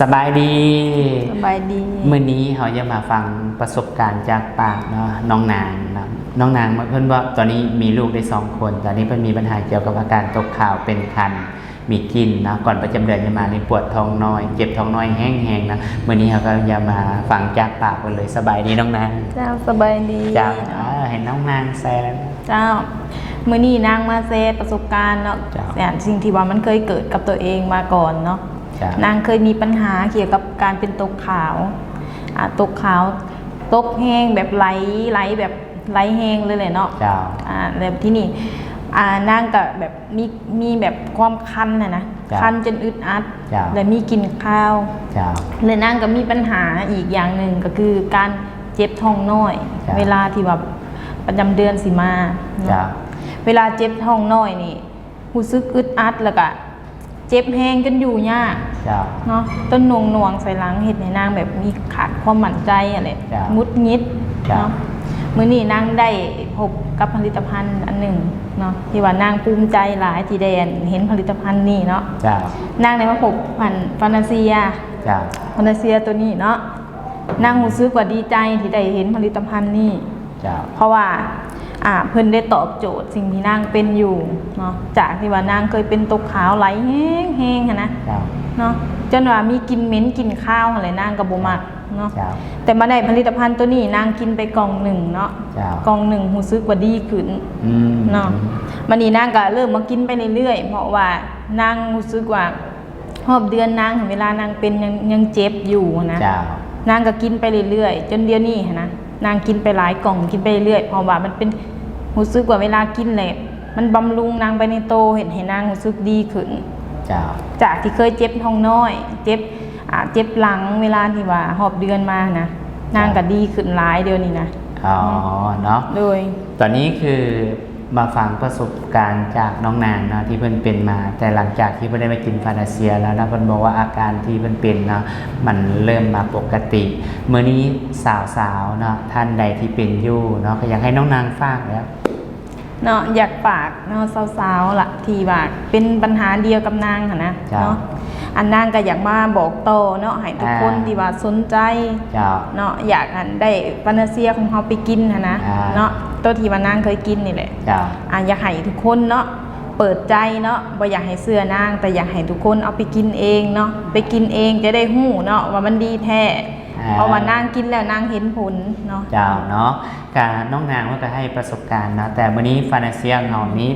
ສະບາຍດີ ສະບາຍດີ. ມື້ນີ້ເຮົາຈະມາຟັງປະສົບການຈາກປາກເນາະ ນ້ອງນາງເນາະ. ນ້ອງນາງເພິ່ນວ່າຕອນນີ້ມີລູກໄດ້ສອງຄົນ ຕອນນີ້ເພິ່ນມີບັນຫາກ່ຽວກັບອາການຕົກຂາວ ເປັນຄັນ ມີກິ່ນເນາະ. ກ່ອນປະຈຳເດືອນຈະມານີ້ປວດທ້ອງນ້ອຍ ເຈັບທ້ອງນ້ອຍແຮງໆເນາະ. ມື້ນີ້ເຮົາກໍຈະມາຟັງຈາກປາກເພິ່ນເລີຍ. ສະບາຍດີນ້ອງນາງ. ເຈົ້າ ສະບາຍດີ. ເຈົ້າ ເອີ ໃຫ້ນ້ອງນາງແຊ. ເຈົ້າ ມື້ນີ້ນາງມາແຊປະສົບການເນາະ ເຈົ້າ ແຊສິ່ງທີ່ວ່າມັນເຄີຍເກີດກັບຕົວເອງມາກ່ອນເນາະ. ເຈົ້າ ນາງເຄີຍມີບັນຫາກ່ຽວກັບການເປັນຕົກຂາວ ອາ ຕົກຂາວ ຕົກແຮງ ແບບໄຫຼ ໄຫຼແບບໄຫຼແຮງເລີຍແຫຼະເນາະ. ເຈົ້າ ອາ ແລ້ວທີນີ້ ອາ ນາງກະແບບມີ ມີແບບຄວາມຄັນຫັ້ນນະ. ເຈົ້າ ຄັນຈົນອຶດອັດ. ເຈົ້າ ແລະມີກິ່ນຄາວ. ເຈົ້າ ແລະນາງກໍມີບັນຫາອີກຢ່າງໜຶ່ງ ກໍຄືການເຈັບທ້ອງນ້ອຍ ເຈົ້າ ເວລາທີ່ວ່າປະຈຳເດືອນຊິມາເນາະ. ເຈົ້າ ເວລາເຈັບທ້ອງນ້ອຍນີ້ ຮູ້ສຶກອຶດອັດ ແລ້ວກະເຈັບແຮງຈົນຢູ່ຍາກ. ເຈົ້າ ເນາະ ຈົນໜ່ວງໆໃສ່ຫຼັງ ເຮັດໃຫ້ນາງແບບມີຂາດຄວາມໝັ້ນໃຈຫັ້ນແຫຼະ. ເຈົ້າ ຫງຸດຫງິດ. ເຈົ້າ ເນາະ ມື້ນີ້ນາງໄດ້ພົບກັບຜະລິດຕະພັນອັນໜຶ່ງເນາະ ທີ່ວ່ານາງພູມໃຈຫຼາຍທີ່ໄດ້ເຫັນຜະລິດຕະພັນນີ້ເນາະ. ເຈົ້າ ນາງໄດ້ມາພົບອັນຟານາເຊຍ. ເຈົ້າ ຟານາເຊຍໂຕນີ້ເນາະ ນາງຮູ້ສຶກວ່າດີໃຈທີ່ໄດ້ເຫັນຜະລິດຕະພັນນີ້. ເຈົ້າ ເພາະວ່າ ອາ ເພິ່ນໄດ້ຕອບໂຈດສິ່ງທີ່ນາງເປັນຢູ່ເນາະ ຈາກທີ່ວ່ານາງເຄີຍເປັນຕົກຂາວໄຫຼແຮງໆຫັ້ນນະ. ເຈົ້າ ເນາະ ຈົນວ່າມີກິ່ນເໝັນກິ່ນຄາວຫັ້ນແຫຼະ ນາງກໍບໍ່ມັກເນາະ. ເຈົ້າ ແຕ່ມາໄດ້ຜະລິດຕະພັນໂຕນີ້ ນາງກິນໄປກ່ອງໜຶ່ງເນາະ. ເຈົ້າ ກ່ອງໜຶ່ງຮູ້ສຶກວ່າດີຂຶ້ນ. ອືມ ເນາະ ບັດນີ້ນາງກໍເລີ່ມມາກິນໄປເລື້ອຍໆ ເພາະວ່ານາງຮູ້ສຶກວ່າຮອບເດືອນນາງ ເວລານາງເປັນຍັງ ຍັງເຈັບຢູ່ນະ. ເຈົ້າ ນາງກໍກິນໄປເລື້ອຍໆ ຈົນດຽວນີ້ຫັ້ນນະ ນາງກິນໄປຫຼາຍກ່ອງ ກິນໄປເລື້ອຍໆ ເພາະວ່າມັນເປັນ ຮູ້ສຶກວ່າເວລາກິນແຫຼະ ມັນບຳລຸງນາງໄປໃນໂຕ ເຮັດໃຫ້ນາງຮູ້ສຶກດີຂຶ້ນ. ເຈົ້າ ຈາກທີ່ເຄີຍເຈັບທ້ອງນ້ອຍ ເຈັບ ອາ ເຈັບຫຼັງ ເວລາທີ່ວ່າຮອບເດືອນມານະ ນາງກໍດີຂຶ້ນຫຼາຍດຽວນີ້ນະ. ອໍ ເນາະ ໂດຍ ຕອນນີ້ຄືມາຟັງປະສົບການຈາກນ້ອງນາງເນາະ ທີ່ເພິ່ນເປັນມາ ແຕ່ຫຼັງຈາກທີ່ເພິ່ນໄດ້ມາກິນຟານາເຊຍແລ້ວເນາະ ເພິ່ນບອກວ່າອາການທີ່ເພິ່ນເປັນເນາະ ມັນເລີ່ມມາປົກກະຕິ. ມື້ນີ້ສາວໆເນາະ ທ່ານໃດທີ່ເປັນຢູ່ເນາະ ກໍຢາກໃຫ້ນ້ອງນາງຝາກແລ້ວ ເນາະ ຢາກຝາກເນາະ ສາວໆລະ ທີ່ວ່າເປັນບັນຫາດຽວກັບນາງຫັ້ນນະ. ເຈົ້າ ເນາະ ອັນນາງກໍຢາກມາບອກຕໍ່ເນາະ ໃຫ້ທຸກຄົນ ອາ ທີ່ວ່າສົນໃຈ ເຈົ້າ ເນາະ ຢາກອັນໄດ້ຟານາເຊຍຂອງເຮົາໄປກິນຫັ້ນນະ. ອາ ເນາະ ໂຕທີ່ວ່ານາງເຄີຍກິນນີ້ແຫຼະ. ເຈົ້າ ອາ ຢາກໃຫ້ທຸກຄົນເນາະ ເປີດໃຈເນາະ ບໍ່ຢາກໃຫ້ເຊື່ອນາງ ແຕ່ຢາກໃຫ້ທຸກຄົນເອົາໄປກິນເອງເນາະ ໄປກິນເອງຈະໄດ້ຮູ້ເນາະວ່າມັນດີແທ້. ອາ ເພາະວ່ານາງກິນແລ້ວນາງເຫັນຜົນເນາະ. ເຈົ້າ ເນາະ ກະນ້ອງນາງເພິ່ນກໍໃຫ້ປະສົບການເນາະ ແຕ່ມື້ນີ້ຟານາເຊຍຂອງເຮົານີ້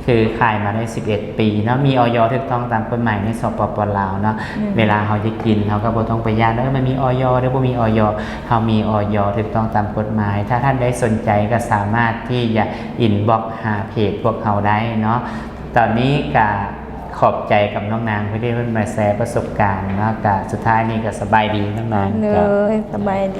ຄືຂາຍມາໄດ້ສິບເອັດປີເນາະ ມີ ອ ຢ ຖືກຕ້ອງຕາມກົດໝາຍໃນ ສປປ ລາວ ເນາະ. ແມ່ນ ເວລາເຮົາຈະກິນ ເຮົາກໍບໍ່ຕ້ອງໄປຢ້ານວ່າ ເອີ ມັນມີ ອ ຢ ຫຼືບໍ່ມີ ອ ຢ ເຮົາມີ ອ ຢ ຖືກຕ້ອງຕາມກົດໝາຍ. ຖ້າທ່ານໃດສົນໃຈກໍສາມາດທີ່ຈະອິນບັອກຫາເພຈພວກເຮົາໄດ້ເນາະ. ຕອນນີ້ກໍຂອບໃຈກັບນ້ອງນາງທີ່ເພິ່ນມາແຊປະສົບການເນາະ. ກໍສຸດທ້າຍນີ້ກໍສະບາຍດີນ້ອງນາງ. ໂດຍ ສະບາຍດີ.